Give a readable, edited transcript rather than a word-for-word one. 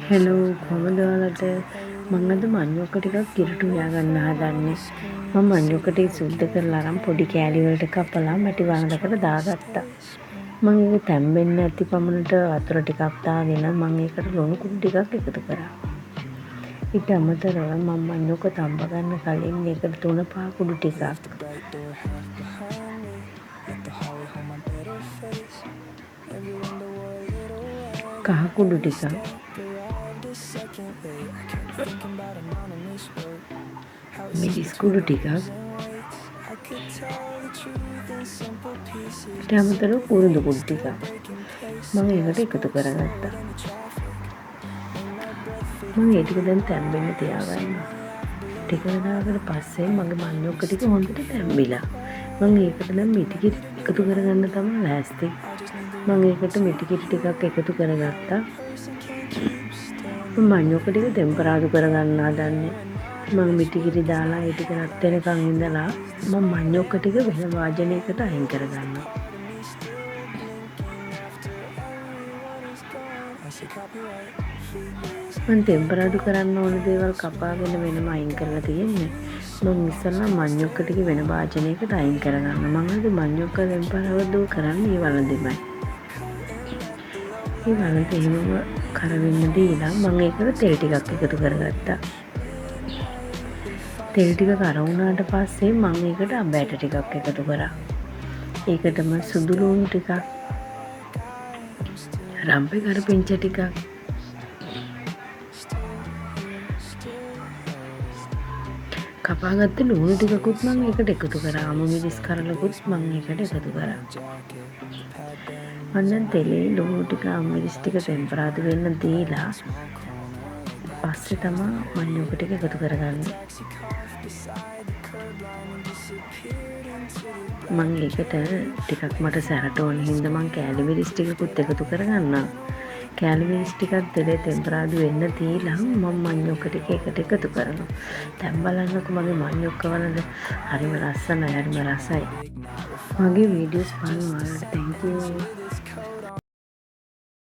Hello, කොහොමද ඔයාලට? මං අද මඤ්ඤොක්ක ටිකක් කිරට උයා ගන්න හදන්නේ. මං මඤ්ඤොක්ක ටික සුද්ධ කරලා අරන් පොඩි කෑලි වලට කපලා මැටි වළඳකට දාගත්තා. මං ඒක තැම්බෙන්න ඇති පමණට වතුර ටිකක් දාගෙන මං ඒකට ලුණු කුඩු ටිකක් එකතු කරා. ඊට අමතරව මං මඤ්ඤොක්ක තම්බ ගන්න කලින් ඒකට 3-5 කුඩු ටිකක්, කහ කුඩු ටිකක්, මිරිස් කුඩු ටිකක්, ඊට අමතරව කුරුඳු කුඩු ටිකක් මම ඒකට එකතු කරගත්තා. මම ඒ ටික දැන් තැම්බෙන්න තියාගන්නවා. ටික වෙලාවකට පස්සේ මගේ මඤ්ඤොක්ක ටික හොඳට තැම්බිලා. මම ඒකට දැන් මිටි කිරි එකතු කරගන්න තමයි ලෑස්ති. මම ඒකට මිටි කිරි ටිකක් එකතු කරගත්තා. මම මඤ්ඤොක්ක ටික තෙම්පරාදු කරගන්න හදන්නේ. මම මිටි කිරි දාලා ඒ ටික රත් වෙනකන් ඉඳලා මම මඤ්ඤොක්ක ටික වෙන වාජනයකට අයින් කරගන්නවා. මං තෙම්පරාදු කරන්න ඕන දේවල් කපාගෙන වෙනම අයින් කරලා තියෙන්නේ. මං ඉස්සෙල්ලා මඤ්ඤොක්ක ටික වෙන වාජනයකට අයින් කරගන්න. මං අද මඤ්ඤොක්ක තෙම්පරාදු කරන්නේ ඒ වළඳෙමයි. ඒ වළඳ එහෙමම කර වෙන්න දීලා මං ඒකට තෙල් ටිකක් එකතු කරගත්තා. තෙල් ටික කර වුණාට පස්සේ මං ඒකට අබ ඇට ටිකක් එකතු කරා. ඒකටම සුදු ලුණු ටිකක්, රම්පෙ කරපිංච ටිකක්, කපාගත්ත ලුණු ටිකකුත් මං ඒකට එකතු කරා. අමු මිරිස් කරලකුත් මං ඒකට එකතු කරා. මං දැන් තෙලේ ලුණු ටික අමු මිරිස් ටික තෙම්පරාදු වෙන්න දීලා පස්සේ තමා මඤ්ඤොක්ක ටික එකතු කරගන්නේ. මං ඒකට ටිකක් මට සැරට ඕන හින්දා මං කෑලි මිරිස් ටිකකුත් එකතු කරගන්නවා. කෑලි මිරිස් ටිකක් තෙලේ තෙම්පරාදු වෙන්න දීලා මං මඤ්ඤොක්ක ටික එකට එකතු කරනවා. දැන් බලන්නකෝ මගේ මඤ්ඤොක්ක වළඳ හරිම ලස්සනයි, හරිම රසයි. මගේ වීඩියෝස් බලන ඔයාලට thank you.